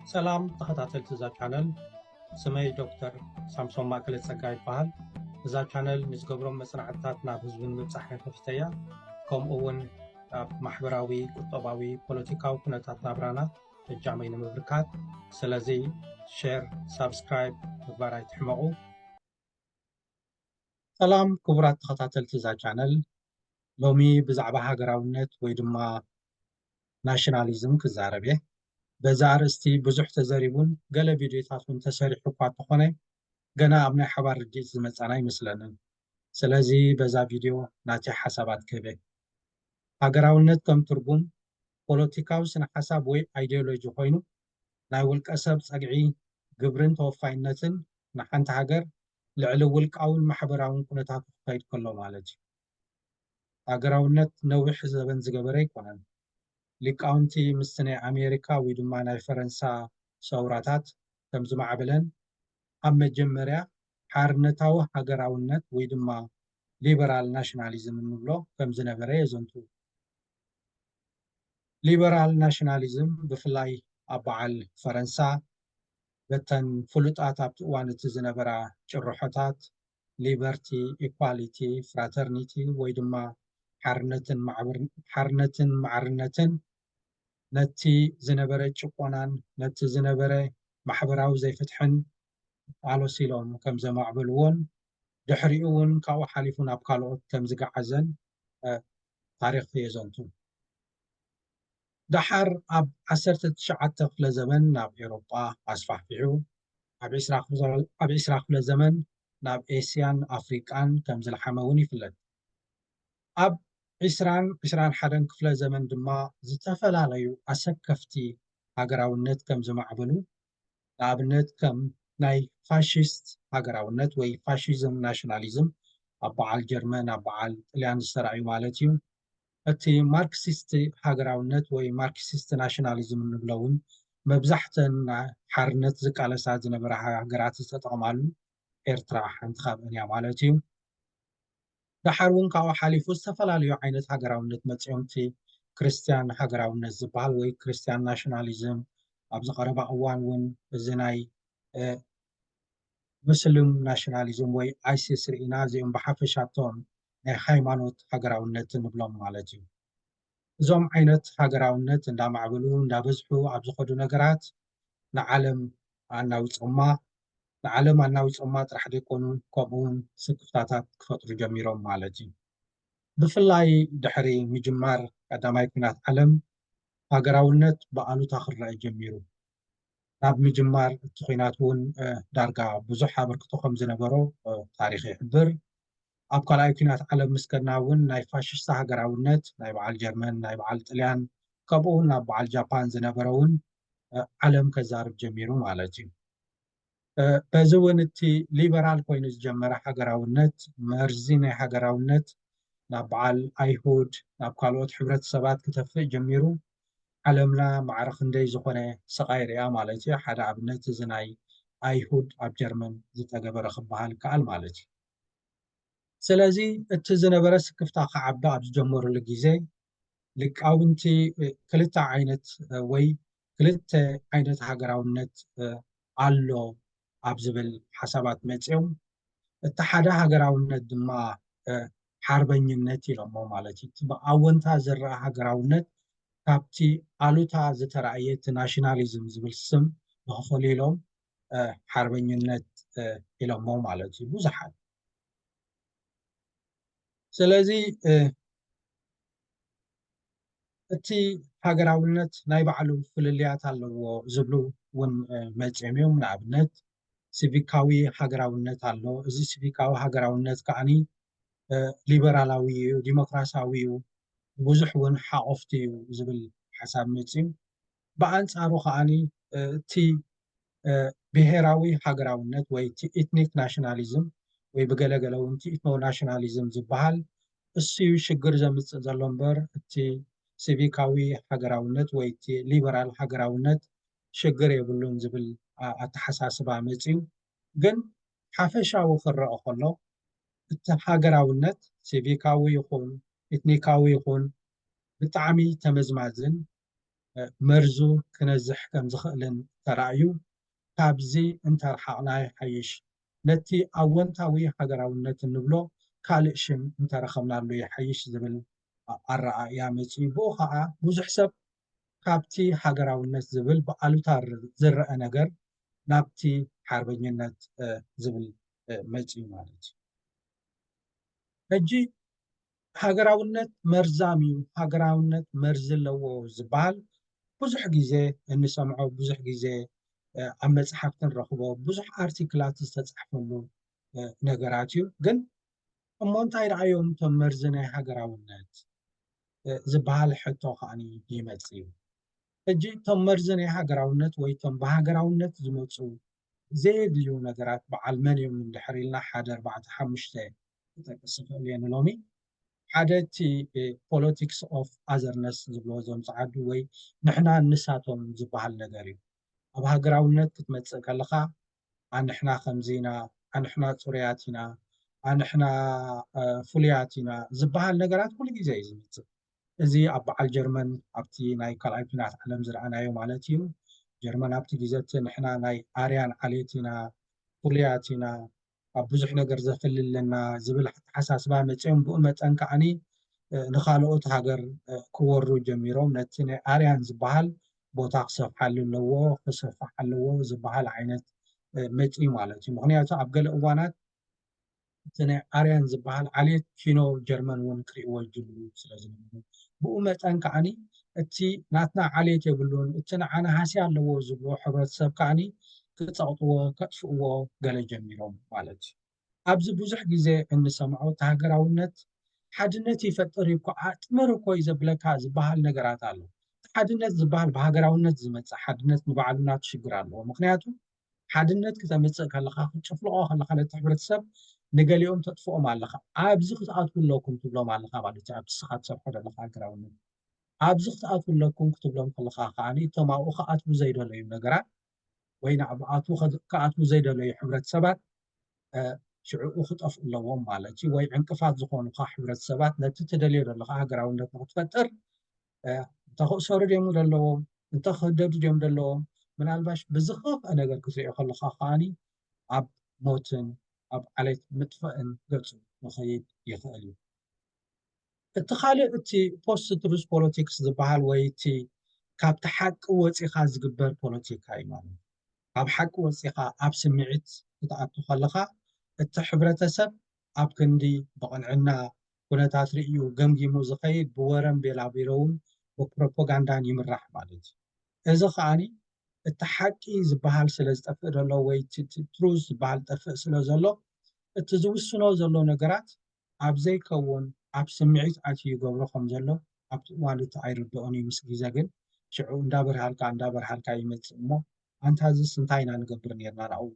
ሰላም ተኸታተልቲ እዛ ቻነል፣ ስመይ ዶክተር ሳምሶን ማእከለ ጸጋ ይበሃል። እዛ ቻነል ንዝገብሮም መጽናዕትታት ናብ ህዝቢ ንምብጻሕ ከፊተያ፣ ከምኡ እውን ኣብ ማሕበራዊ፣ ቁጠባዊ፣ ፖለቲካዊ ኩነታት ናብራና እጃመይ ንምብርካት። ስለዚ ሼር፣ ሳብስክራይብ ምግባር ኣይትሕመቑ። ሰላም ክቡራት ተኸታተልቲ እዛ ቻነል፣ ሎሚ ብዛዕባ ሃገራውነት ወይ ድማ ናሽናሊዝም ክዛረብ እየ። በዛ ኣርእስቲ ብዙሕ ተዘሪቡን ገለ ቪድዮታት እውን ተሰሪሑ እኳ እንተኾነ፣ ገና ኣብ ናይ ሓባር ርድኢት ዝመጻና ኣይመስለንን። ስለዚ በዛ ቪድዮ ናተይ ሓሳባት ክህብ እየ። ሃገራውነት ከም ትርጉም ፖለቲካዊ ስነ ሓሳብ ወይ ኣይዲዮሎጂ ኮይኑ፣ ናይ ውልቀ ሰብ ጸግዒ፣ ግብርን ተወፋይነትን ንሓንቲ ሃገር ልዕሊ ውልቃውን ማሕበራውን ኩነታቱ ክኸይድ ከሎ ማለት እዩ። ሃገራውነት ነዊሕ ዘበን ዝገበረ ኣይኮነን። ሊቃውንቲ ምስቲ ናይ ኣሜሪካ ወይ ድማ ናይ ፈረንሳ ሰውራታት ከም ዝማዕበለን ኣብ መጀመርያ ሓርነታዊ ሃገራውነት ወይ ድማ ሊበራል ናሽናሊዝም እንብሎ ከም ዝነበረ የዘንቱ። ሊበራል ናሽናሊዝም ብፍላይ ኣብ በዓል ፈረንሳ በተን ፍሉጣት ኣብቲ እዋን እቲ ዝነበራ ጭርሖታት ሊበርቲ፣ ኢኳሊቲ፣ ፍራተርኒቲ ወይ ድማ ሓርነትን ማዕብር-፣ ሓርነትን ማዕርነትን ነቲ ዝነበረ ጭቆናን ነቲ ዝነበረ ማሕበራዊ ዘይፍትሕን ኣሎሲሎም ከም ዘማዕበልዎን ድሕሪኡ እውን ካብኡ ሓሊፉ ናብ ካልኦት ከም ዝገዓዘን፣ እ፣ ታሪኽ የዘንቱ። ደሓር ኣብ ዓሰርተ ትሽዓተ ክፍለ ዘመን ናብ ኤውሮጳ ኣስፋሕፊሑ፣ ኣብ ዕስራ ክፍለ፣ ኣብ ዕስራ ክፍለ ዘመን ናብ ኤስያን ኣፍሪቃን ከም ዝለሓመ እውን ይፍለጥ። ኣብ ዕስራን ዕስራን ሓደን ክፍለ ዘመን ድማ ዝተፈላለዩ ኣሰከፍቲ ሃገራውነት ከም ዝማዕበሉ፣ ንኣብነት ከም ናይ ፋሽስት ሃገራውነት ወይ ፋሽዝም ናሽናሊዝም ኣብ በዓል ጀርመን፣ ኣብ በዓል ጥልያን ዝተራእዩ ማለት እዩ። እቲ ማርክሲስት ሃገራውነት ወይ ማርክሲስት ናሽናሊዝም እንብሎ እውን መብዛሕተን ናይ ሓርነት ዝቃለሳ ዝነበራ ሃገራት ዝተጠቕማሉ፣ ኤርትራ ሓንቲ ካብአን እያ ማለት እዩ። ደሓር እውን ካብኡ ሓሊፉ ዝተፈላለዩ ዓይነት ሃገራውነት መፂኦም። እቲ ክርስትያን ሃገራውነት ዝበሃል ወይ ክርስትያን ናሽናሊዝም ኣብዚ ቀረባ እዋን እውን እዚ ናይ፣ እ፣ ሙስሊም ናሽናሊዝም ወይ ኣይሲስ ርኢና፣ እዚኦም ብሓፈሻ እቶም ናይ ሃይማኖት ሃገራውነት ንብሎም ማለት እዩ። እዞም ዓይነት ሃገራውነት እንዳማዕበሉ እንዳበዝሑ ኣብ ዝኸዱ ነገራት ንዓለም ኣናዊጾማ፣ ንዓለም ኣናዊጾማ ጥራሕ ዘይኮኑ ከምኡ እውን ስክፍታታት ክፈጥሩ ጀሚሮም ማለት እዩ። ብፍላይ ድሕሪ ምጅማር ቀዳማይ ኲናት ዓለም ሃገራውነት ብኣሉታ ክረአ ጀሚሩ። ናብ ምጅማር እቲ ኲናት እውን፣ እ፣ ዳርጋ ብዙሕ ኣበርክቶ ከም ዝነበሮ፣ እ፣ ታሪኽ ይሕብር። ኣብ ካልኣይ ኲናት ዓለም ምስ ከድና እውን ናይ ፋሽስት ሃገራውነት ናይ በዓል ጀርመን፣ ናይ በዓል ጥልያን፣ ከምኡ እውን ናብ በዓል ጃፓን ዝነበረ እውን፣ እ፣ ዓለም ከዛርብ ጀሚሩ ማለት እዩ። እ፣ በዚ እውን እቲ ሊበራል ኮይኑ ዝጀመረ ሃገራውነት መርዚ ናይ ሃገራውነት ናብ በዓል ኣይሁድ፣ ናብ ካልኦት ሕብረተሰባት ክተፍእ ጀሚሩ። ዓለምና ማዕረ ክንደይ ዝኾነ ስቓይ ሪኣ ማለት እዩ። ሓደ ኣብነት እዚ ናይ ኣይሁድ ኣብ ጀርመን ዝተገበረ ክበሃል ይከኣል ማለት እዩ። ስለዚ እቲ ዝነበረ ስክፍታ ክዓቢ ኣብ ዝጀመሩሉ ግዜ ሊቃውንቲ፣ እ፣ ክልተ ዓይነት፣ እ፣ ወይ ክልተ ዓይነት ሃገራውነት፣ እ፣ ኣሎ ኣብ ዝብል ሓሳባት መፂኦም። እቲ ሓደ ሃገራውነት ድማ፣ እ፣ ሓርበኝነት ኢሎሞ ማለት እዩ። እቲ ብኣወንታ ዝረኣ ሃገራውነት ካብቲ ኣሉታ ዝተራእየ እቲ ናሽናሊዝም ዝብል ስም ንክፈልዩ ኢሎም፣ እ፣ ሓርበኝነት፣ እ፣ ኢሎሞ ማለት እዩ ብዙሓት። ስለዚ፣ እ፣ እቲ ሃገራውነት ናይ ባዕሉ ፍልልያት ኣለዎ ዝብሉ እውን፣ እ፣ መፂኦም እዮም። ንኣብነት ሲቪካዊ ሃገራውነት ኣሎ። እዚ ሲቪካዊ ሃገራውነት ከዓኒ፣ እ፣ ሊበራላዊ እዩ፣ ዲሞክራሲያዊ እዩ፣ ብዙሕ እውን ሓቆፍቲ እዩ ዝብል ሓሳብ መፂኡ። ብኣንፃሩ ከዓኒ፣ እ፣ እቲ፣ እ፣ ብሄራዊ ሃገራውነት ወይ እቲ ኢትኒክ ናሽናሊዝም ወይ ብገለገለ እውን እቲ ኢትኖ ናሽናሊዝም ዝበሃል እሱ እዩ ሽግር ዘምፅእ ዘሎ እምበር እቲ ሲቪካዊ ሃገራውነት ወይ እቲ ሊበራል ሃገራውነት ሽግር የብሉን ዝብል፣ አ-፣ ኣተሓሳስባ መፂኡ። ግን ሓፈሻዊ ክረአ ከሎ እቲ ሃገራውነት ሲቪካዊ ይኹን ኢትኒካዊ ይኹን ብጣዕሚ ተመዝማዝን መርዙ ክነዝሕ ከም ዝኽእልን ተራእዩ፣ ካብዚ እንተረሓቕና ይሓይሽ። ነቲ ኣወንታዊ ሃገራውነት እንብሎ ካልእ ሽም እንተረኸብናሉ ይሓይሽ ዝብል ኣረኣእያ መጺኡ። ብኡ ኸዓ ብዙሕ ሰብ ካብቲ ሃገራውነት ዝብል ብኣሉታ ዝረአ ነገር ናብቲ ሓርበኝነት ዝብል መጺኡ ማለት እዩ። ሕጂ ሃገራውነት መርዛም እዩ፣ ሃገራውነት መርዚ ኣለዎ ዝበሃል ብዙሕ ግዜ እንሰምዖ፣ ብዙሕ ግዜ ኣብ መፅሓፍቲ ንረኽቦ፣ ብዙሕ ኣርቲክላት ዝተፃሕፈሉ ነገራት እዩ። ግን እሞ እንታይ ደኣ እዮም እቶም መርዚ ናይ ሃገራውነት ዝበሃል ሕቶ ከዓኒ ይመፅእ እዩ። ሕጂ እቶም መርዚ ናይ ሃገራውነት ወይ እቶም ብሃገራውነት ዝመፁ ዘየድልዩ ነገራት በዓል መን እዮም እንድሕር ኢልና ሓደ ኣርባዕተ ሓሙሽተ ክጠቅስ እኽእል እየ ንሎሚ። ሓደ እቲ ፖለቲክስ ኦፍ ኣዘርነስ ዝብልዎ እዞም ጸዓዱ ወይ ንሕና ንሳቶም ዝበሃል ነገር እዩ። ኣብ ሃገራውነት ክትመጽእ ከለኻ ኣንሕና ከምዚ ኢና፣ ኣንሕና ጽሩያት ኢና፣ ኣንሕና ፍሉያት ኢና ዝበሃል ነገራት ኩሉ ግዜ እዩ ዝመጽእ። እዚ ኣብ በዓል ጀርመን ኣብቲ ናይ ካልኣይ ኩናት ዓለም ዝረኣናዮ ማለት እዩ። ጀርመን ኣብቲ ግዜ እቲ ንሕና ናይ ኣርያን ዓሌት ኢና፣ ፍሉያት ኢና፣ ኣብ ብዙሕ ነገር ዘፍልለና ዝብል ኣተሓሳስባ መፅኦም ብኡ መጠን ከዓኒ ንካልኦት ሃገር ክወሩ ጀሚሮም። ነቲ ናይ ኣርያን ዝበሃል ቦታ ክሰፍሓሉ ኣለዎ፣ ክሰፍሕ ኣለዎ ዝበሃል ዓይነት መፂኡ ማለት እዩ። ምክንያቱ ኣብ ገለ እዋናት እቲ ናይ ኣርያን ዝበሃል ዓሌት ኪኖ ጀርመን እውን ክርእይዎ ይጅምሩ ስለ ዝነበሩ፣ ብኡ መጠን ከዓኒ እቲ ናትና ዓሌት የብሉን፣ እቲ ንዓና ሃስያ ኣለዎ ዝብልዎ ሕብረተሰብ ከዓኒ ክፀቕጥዎ፣ ከጥፍእዎ ገለ ጀሚሮም ማለት እዩ። ኣብዚ ብዙሕ ግዜ እንሰምዖ እቲ ሃገራውነት ሓድነት ይፈጥር እኮ፣ ኣጥምር እኮ እዩ ዘብለካ ዝበሃል ነገራት ኣሎ። ሓድነት ዝበሃል ብሃገራውነት ዝመፅእ ሓድነት ንባዕሉ ናቱ ሽግር ኣለዎ። ምክንያቱ ሓድነት ክተምፅእ ከለኻ፣ ክትጭፍልቆ ከለኻ ነቲ ሕብረተሰብ ንገሊኦም ተጥፍኦም ኣለኻ። ኣብዚ ክትኣትዉ ኣለኩም ትብሎም ኣለኻ ማለት እዩ። ኣብቲ ንስኻ ትሰርሖ ዘለኻ ሃገራውነት ኣብዚ ክትኣትዉ ኣለኩም ክትብሎም ከለኻ ከዓኒ እቶም ኣብኡ ክኣትዉ ዘይደለዩ ነገራት ወይ ንኣብ ኣትዉ ከ- ክኣትዉ ዘይደለዩ ሕብረተሰባት ሽዕኡ ክጠፍኡ ኣለዎም ማለት እዩ። ወይ ዕንቅፋት ዝኾኑኻ ሕብረተሰባት ነቲ ትደልዮ ዘለኻ ሃገራውነት ንክትፈጥር እንተክእሰሩ ድዮም ዘለዎም፣ እንተክህደዱ ድዮም ዘለዎም፣ ምናልባሽ ብዝኸፍአ ነገር ክትሪኦ ከለካ ከዓኒ ኣብ ሞትን ኣብ ዓሌት ምጥፋእን ገፁ ክኸይድ ይኽእል እዩ። እቲ ካልእ እቲ ፖስት ትሩዝ ፖለቲክስ ዝበሃል ወይ እቲ ካብቲ ሓቂ ወፂኻ ዝግበር ፖለቲካ እዩ ማለት እዩ። ካብ ሓቂ ወፂኻ ኣብ ስምዒት ክትኣቱ ከለኻ እቲ ሕብረተሰብ ኣብ ክንዲ ብቕንዕና ኩነታት ርእዩ ገምጊሙ ዝኸይድ ብወረን ቤላቤለውን ብፕሮፓጋንዳን ይምራሕ ማለት እዩ። እዚ ከዓኒ እቲ ሓቂ ዝበሃል ስለ ዝጠፍእ ዘሎ ወይ ትሩዝ ዝበሃል ጠፍእ ስለ ዘሎ እቲ ዝውስኖ ዘሎ ነገራት ኣብ ዘይከውን ኣብ ስምዒት ኣትዩ ይገብሮ ከም ዘሎ ኣብቲ እዋን እቲ ኣይርድኦን እዩ። ምስ ግዜ ግን ሽዑ እንዳበርሃልካ እንዳበርሃልካ ይመፅእ እሞ ኣንታ እዚስ እንታይ ኢና ንገብር ነርና ናብኡ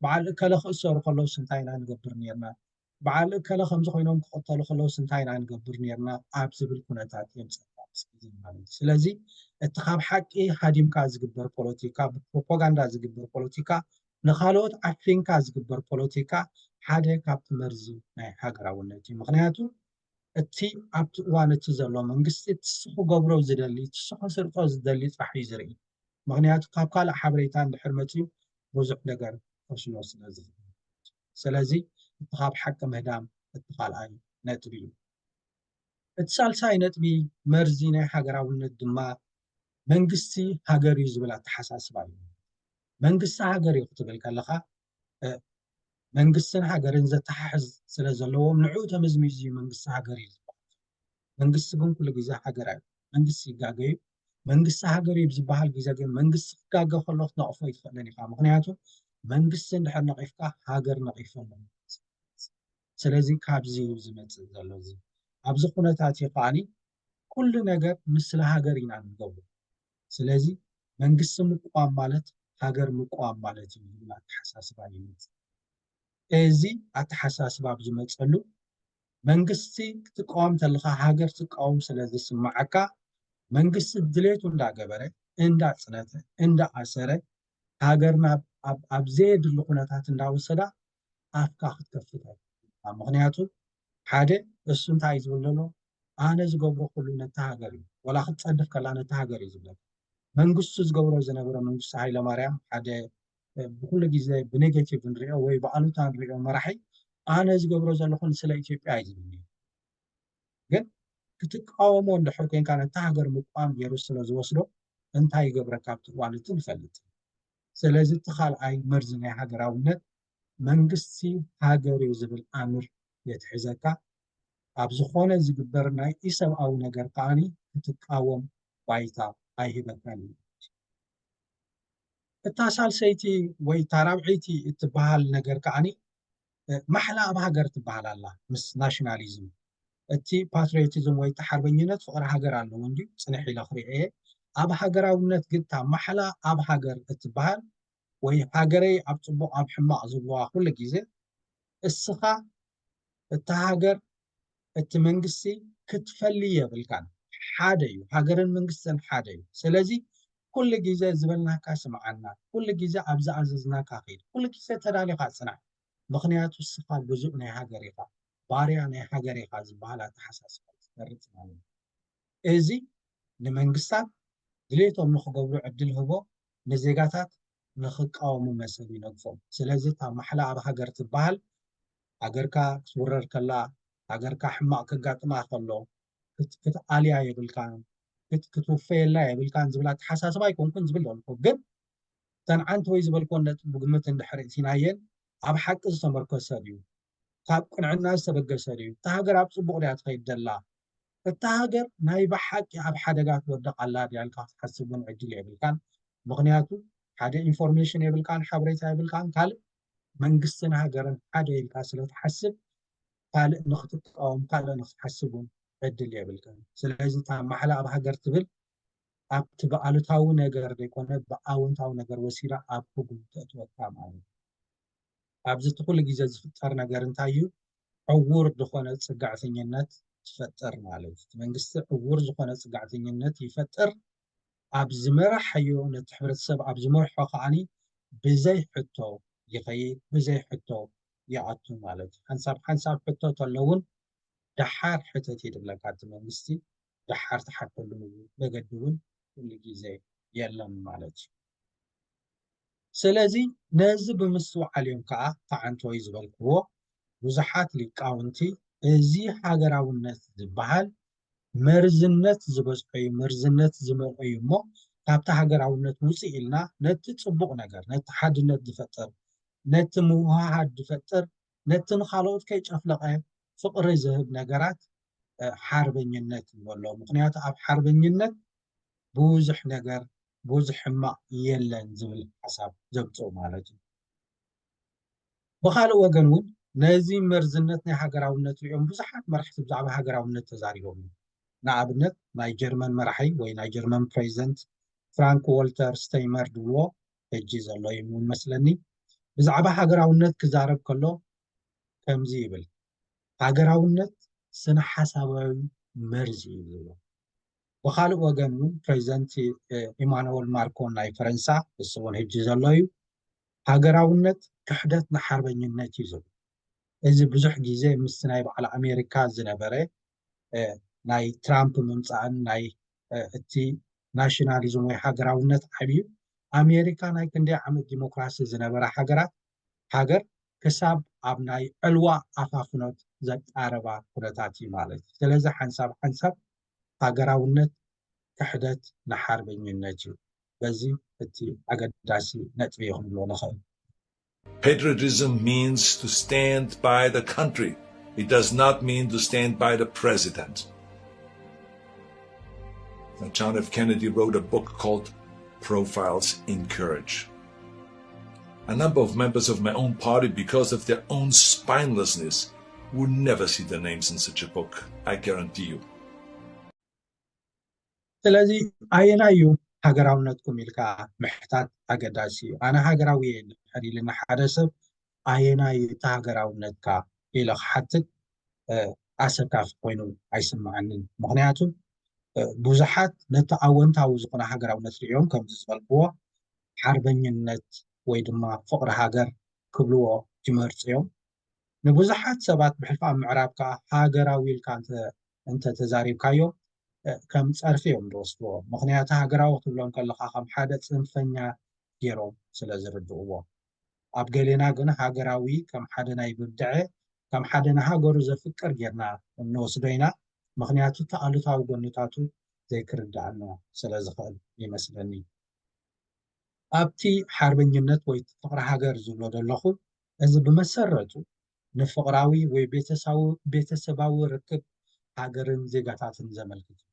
በዓል እከለ ክእሰሩ ከለውስ እንታይ ኢና ንገብር ነርና በዓል እከለ ከምዚ ኮይኖም ክቕተሉ ከለውስ እንታይ ኢና ንገብር ነርና ኣብ ዝብል ኩነታት የምፀካ ምስ ግዜ ማለት እዩ። ስለዚ እቲ ካብ ሓቂ ሃዲምካ ዝግበር ፖለቲካ ብፕሮፓጋንዳ ዝግበር ፖለቲካ ንካልኦት ዓፊንካ ዝግበር ፖለቲካ ሓደ ካብቲ መርዚ ናይ ሃገራውነት እዩ። ምክንያቱ እቲ ኣብቲ እዋን እቲ ዘሎ መንግስቲ ትሱ ክገብሮ ዝደሊ ትሱ ክስርጦ ዝደሊ ጥራሕ እዩ ዝርኢ። ምክንያቱ ካብ ካልእ ሓበሬታ እንድሕር መፅኡ ብዙሕ ነገር ከሽኖ ስለ ዝኽእል። ስለዚ እቲ ካብ ሓቂ ምህዳም እቲ ካልኣይ ነጥቢ እዩ። እቲ ሳልሳይ ነጥቢ መርዚ ናይ ሃገራውነት ድማ መንግስቲ ሃገር እዩ ዝብል ኣተሓሳስባ እዩ። መንግስቲ ሃገር እዩ ክትብል ከለካ መንግስትን ሃገርን ዘተሓሕዝ ስለ ዘለዎም ንዕኡ ተመዝሚዙ እዩ መንግስቲ ሃገር እዩ ዝበሃል። መንግስቲ ግን ኩሉ ግዜ ሃገር ኣዩ። መንግስቲ ይጋገ እዩ። መንግስቲ ሃገር እዩ ዝበሃል ግዜ ግን መንግስቲ ክጋገ ከሎ ክትነቕፎ ይትኽእልን ኢኻ። ምክንያቱ መንግስቲ እንድሕር ነቒፍካ ሃገር ነቒፎ ኣሎ። ስለዚ ካብዚ እዩ ዝመፅእ ዘሎ እዚ ኣብዚ ኩነታት እዩ ከዓኒ ኩሉ ነገር ንስለ ሃገር ኢና ንገብሮ። ስለዚ መንግስቲ ምቋም ማለት ሃገር ምቋም ማለት እዩ ዝብል ኣተሓሳስባ ይመፅእ። እዚ ኣተሓሳስባ ኣብ ዝመፀሉ መንግስቲ ክትቃወም ተለካ ሃገር ትቃወም ስለ ዝስማዓካ መንግስቲ ድሌቱ እንዳገበረ እንዳፅነተ እንዳኣሰረ ሃገርና ኣብ ዘየድሊ ኩነታት እንዳወሰዳ ኣፍካ ክትከፍት ኣይትኽእልን። ምክንያቱ ሓደ እሱ እንታይ እዩ ዝብል ዘሎ ኣነ ዝገብሮ ኩሉ ነቲ ሃገር እዩ ወላ ክትፀድፍ ከላ ነቲ ሃገር እዩ ዝብለካ። መንግስቱ ዝገብሮ ዝነበረ መንግስቱ ሃይለማርያም ሓደ ብኩሉ ግዜ ብኔጌቲቭ ንሪኦ ወይ ብኣሉታ ንሪኦ መራሒ ኣነ ዝገብሮ ዘለኹ ንስለ ኢትዮጵያ እዩ ዝብል ግን ክትቃወሞ እንድሕር ኮንካ ነታ ሃገር ምቋም ገይሩ ስለ ዝወስዶ እንታይ ይገብረካ ኣብቲ እዋን እቲ ንፈልጥ። ስለዚ እቲ ካልኣይ መርዚ ናይ ሃገራውነት መንግስቲ ሃገር እዩ ዝብል ኣምር የትሕዘካ። ኣብ ዝኾነ ዝግበር ናይ ኢሰብኣዊ ነገር ከዓኒ ክትቃወም ባይታ ኣይህበካን እዩ። እታ ሳልሰይቲ ወይ እታ ራብዐይቲ እትበሃል ነገር ከዓኒ ማሕላ ኣብ ሃገር ትበሃል ኣላ ምስ ናሽናሊዝም። እቲ ፓትሪዮቲዝም ወይ እቲ ሓርበኝነት ፍቕሪ ሃገር ኣለዎ እንድዩ ጽንሕ ኢለ ክሪኦ እየ። ኣብ ሃገራውነት ግን እታ ማሕላ ኣብ ሃገር እትበሃል ወይ ሃገረይ ኣብ ጽቡቕ ኣብ ሕማቕ ዝብልዋ ኩሉ ግዜ እስኻ እታ ሃገር እቲ መንግስቲ ክትፈሊ የብልካን። ሓደ እዩ፣ ሃገርን መንግስትን ሓደ እዩ። ስለዚ ኩሉ ግዜ ዝበልናካ ስምዓና፣ ኩሉ ግዜ ኣብ ዝኣዘዝናካ ኺድ፣ ኩሉ ግዜ ተዳሊኻ ጽናሕ። ምኽንያቱ እስኻ ግዙእ ናይ ሃገር ኢኻ፣ ባርያ ናይ ሃገር ኢኻ ዝበሃል ኣተሓሳስባ ዝሰርጽ ማለት እዩ። እዚ ንመንግስታት ድሌቶም ንኽገብሩ ዕድል ህቦ፣ ንዜጋታት ንኽቃወሙ መሰል ይነግፎም። ስለዚ እታ ማሕላ ኣብ ሃገር ትበሃል ሃገርካ ክትውረር ከላ፣ ሃገርካ ሕማቕ ከጋጥማ ከሎ ክትኣልያ የብልካን፣ ክትውፈየላ የብልካን ዝብል ኣተሓሳስባ ኣይኮንኩን ዝብል ዘለኹ። ግን እተን ዓንቲ ወይ ዝበልኮን ነጥቢ ብግምት እንድሕር እቲናየን ኣብ ሓቂ ዝተመርኮሰ ድዩ? ካብ ቅንዕና ዝተበገሰ ድዩ? እታ ሃገር ኣብ ጽቡቕ ድያ ትኸይድ ደላ? እታ ሃገር ናይ ብሓቂ ኣብ ሓደጋ ትወድቕ ኣላ ድያ ኢልካ ክትሓስብ እውን ዕድል የብልካን። ምኽንያቱ ሓደ ኢንፎርሜሽን የብልካን፣ ሓበሬታ የብልካን። ካልእ መንግስትን ሃገርን ሓደ ኢልካ ስለ ትሓስብ ካልእ ንክትቃወም ካልእ ንክትሓስብ እውን ዕድል የብልካን። ስለዚ እታ ማሕላ ኣብ ሃገር ትብል ኣብቲ ብኣሉታዊ ነገር ዘይኮነ ብኣወንታዊ ነገር ወሲዳ ኣብ ህጉም ተእትወካ ማለት እዩ። ኣብዚ እቲ ኩሉ ግዜ ዝፍጠር ነገር እንታይ እዩ? ዕዉር ዝኾነ ጽግዕተኝነት ትፈጥር ማለት እዩ። እቲ መንግስቲ ዕዉር ዝኾነ ጽግዕተኝነት ይፈጥር። ኣብ ዝመራሓዮ ነቲ ሕብረተሰብ ኣብ ዝመርሖ ከዓኒ ብዘይ ሕቶ ይኸይድ፣ ብዘይ ሕቶ ይኣቱ ማለት እዩ። ሓንሳብ ሓንሳብ ሕቶ ተሎ እውን ደሓር ሕተት ይድብለካ እቲ መንግስቲ፣ ደሓር ትሓተሉ መገዲ እውን ኩሉ ግዜ የለን ማለት እዩ። ስለዚ ነዚ ብምስትውዓል እዮም ከዓ ተዓንቶይ ዝበልክዎ ብዙሓት ሊቃውንቲ እዚ ሃገራውነት ዝበሃል መርዝነት ዝበዝሖ እዩ፣ መርዝነት ዝመልኦ እዩ እሞ ካብቲ ሃገራውነት ውፅእ ኢልና ነቲ ፅቡቕ ነገር፣ ነቲ ሓድነት ዝፈጥር፣ ነቲ ምውሃሃድ ዝፈጥር፣ ነቲ ንኻልኦት ከይጨፍለቐ ፍቕሪ ዝህብ ነገራት ሓርበኝነት ይበሎ። ምክንያቱ ኣብ ሓርበኝነት ብዙሕ ነገር ብዙሕ ሕማቕ የለን ዝብል ሓሳብ ዘምፅኡ ማለት እዩ። ብኻልእ ወገን እውን ነዚ መርዝነት ናይ ሃገራውነት ሪኦም ብዙሓት መራሕቲ ብዛዕባ ሃገራውነት ተዛሪቦም እዮም። ንኣብነት ናይ ጀርመን መራሒ ወይ ናይ ጀርመን ፕሬዚደንት ፍራንክ ዎልተር ስቴይመር ድብልዎ ሕጂ ዘሎ እዩ እውን መስለኒ ብዛዕባ ሃገራውነት ክዛረብ ከሎ ከምዚ ይብል፣ ሃገራውነት ስነ ሓሳባዊ መርዚ እዩ ዝብሎ። ብኻልእ ወገን እውን ፕሬዚደንት ኢማኑወል ማርኮን ናይ ፈረንሳ እሱ እውን ሕጂ ዘሎ እዩ ሃገራውነት ክሕደት ንሓርበኝነት እዩ ዝብል። እዚ ብዙሕ ግዜ ምስቲ ናይ በዓል ኣሜሪካ ዝነበረ ናይ ትራምፕ ምምፃእን ናይ እቲ ናሽናሊዝም ወይ ሃገራውነት ዓብዩ ኣሜሪካ ናይ ክንደይ ዓመት ዲሞክራሲ ዝነበራ ሃገራት ሃገር ክሳብ ኣብ ናይ ዕልዋ ኣፋፍኖት ዘቃረባ ኩነታት እዩ ማለት እዩ። ስለዚ ሓንሳብ ሓንሳብ ሃገራውነት ክሕደት ንሓርበኝነት እዩ። በዚ እቲ ኣገዳሲ ነጥቢ እዩ ክንብሎ ንኽእል። Patriotism means to stand by the country. It does not mean to stand by the president. Now, John F. Kennedy wrote a book called Profiles in Courage. A number of members of my own party, because of their own spinelessness, would never see their names in such a book, I guarantee you. ስለዚ ኣየናይ እዩ ሃገራውነትኩም ኢልካ ምሕታት ኣገዳሲ እዩ። ኣነ ሃገራዊ እየ እንድሕር ኢልና ሓደ ሰብ ኣየናይ እዩ እቲ ሃገራውነትካ ኢለ ክሓትት ኣሰካፊ ኮይኑ ኣይስምዓንን። ምክንያቱ ብዙሓት ነቲ ኣወንታዊ ዝኾነ ሃገራውነት ሪኦም ከምዚ ዝበልክዎ ሓርበኝነት ወይ ድማ ፍቕሪ ሃገር ክብልዎ ይመርፁ እዮም። ንብዙሓት ሰባት ብሕልፊ ኣብ ምዕራብ ከዓ ሃገራዊ ኢልካ እንተተዛሪብካዮም ከም ጸርፊ እዮም ዝወስድዎ። ምኽንያቱ ሃገራዊ ክትብሎም ከለኻ ከም ሓደ ጽንፈኛ ገይሮም ስለ ዝርድእዎ። ኣብ ገሌና ግን ሃገራዊ ከም ሓደ ናይ ብብድዐ፣ ከም ሓደ ንሃገሩ ዘፍቅር ጌርና እንወስዶ ኢና። ምኽንያቱ እቲ ኣሉታዊ ጎንታቱ ዘይክርድኣና ስለ ዝኽእል ይመስለኒ። ኣብቲ ሓርበኝነት ወይ ፍቕሪ ሃገር ዝብሎ ዘለኹ፣ እዚ ብመሰረቱ ንፍቕራዊ ወይ ቤተሳዊ-፣ ቤተሰባዊ ርክብ ሃገርን ዜጋታትን ዘመልክት እዩ።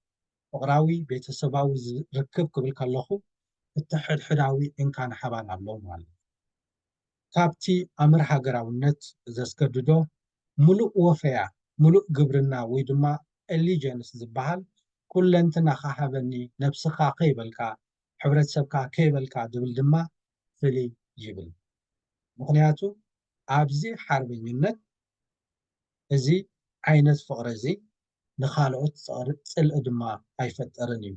ፍቕራዊ ቤተሰባዊ ዝ-፣ ርክብ ክብል ከለኹ፣ እቲ ሕድሕዳዊ እንካን ሓባን ኣሎ ማለት እዩ። ካብቲ ኣምር ሃገራውነት ዘስገድዶ፣ ምሉእ ወፈያ፣ ምሉእ ግብርና ወይ ድማ ኤሊጀንስ ዝበሃል፣ ኩለንትናኻ ሃበኒ፣ ነብስኻ ከይበልካ፣ ሕብረተሰብካ ከይበልካ ዝብል ድማ ፍልይ ይብል። ምኽንያቱ ኣብዚ ሓርበኝነት እዚ ዓይነት ፍቕሪ እዚ ንኻልኦት ጸር-፣ ጽልኢ ድማ ኣይፈጥርን እዩ።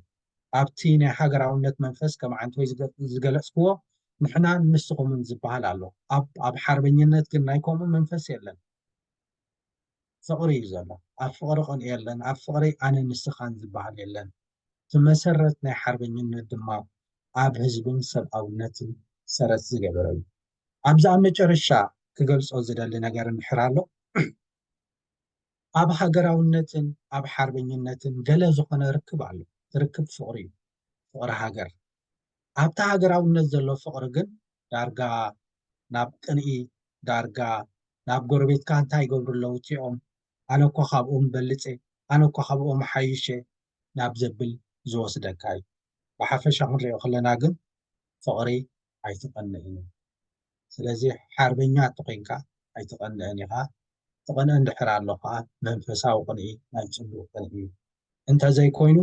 ኣብቲ ናይ ሃገራውነት መንፈስ ከም ዓንቶይ ዝገ-፣ ዝገለጽክዎ ንሕናን ንስኹምን ዝበሃል ኣሎ። ኣብ፣ ኣብ ሓርበኝነት ግን ናይ ከምኡ መንፈስ የለን። ፍቕሪ እዩ ዘሎ። ኣብ ፍቕሪ ቅንኢ የለን፣ ኣብ ፍቕሪ ኣነ ንስኻን ዝበሃል የለን። እቲ መሰረት ናይ ሓርበኝነት ድማ ኣብ ህዝብን ሰብኣውነትን ሰረት ዝገበረ እዩ። ኣብዚ ኣብ መጨረሻ ክገልጾ ዝደሊ ነገር እንድሕር ኣሎ፣ ኣብ ሃገራውነትን ኣብ ሓርበኝነትን ገለ ዝኾነ ርክብ ኣሎ። እቲ ርክብ ፍቕሪ እዩ፣ ፍቕሪ ሃገር። ኣብቲ ሃገራውነት ዘሎ ፍቕሪ ግን ዳርጋ ናብ ቅንኢ፣ ዳርጋ ናብ ጎረቤትካ እንታይ ይገብሩ ኣለዉ እቲኦም፣ ኣነ እኮ ካብኦም በልጸ፣ ኣነ እኮ ካብኦም ሓይሸ ናብ ዘብል ዝወስደካ እዩ። ብሓፈሻ ክንሪኦ ከለና ግን ፍቕሪ ኣይትቐንእን እዩ። ስለዚ ሓርበኛ እንተኾይንካ ኣይትቐንእን ኢኻ። ትቐንእ እንድሕር ኣሎ ከኣ መንፈሳዊ ቅንኢ ናይ ጽቡቕ ቅንኢ እዩ። እንተዘይኮይኑ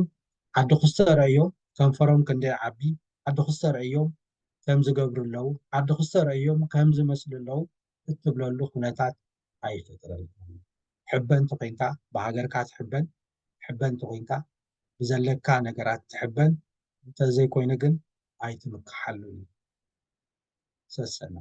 ዓዲ ክስተ ረእዮም ከንፈሮም ክንደይ ዓቢ፣ ዓዲ ክስተ ረእዮም ከም ዝገብሩ ኣለዉ፣ ዓዲ ክስተ ረእዮም ከም ዝመስሉ ኣለዉ እትብለሉ ኩነታት ኣይፈጥረልካን። ሕበን ተኾይንካ ብሃገርካ ትሕበን፣ ሕበን ተኾይንካ ብዘለካ ነገራት ትሕበን፣ እንተዘይኮይኑ ግን ኣይትምክሓሉን እዩ። ሰሰና።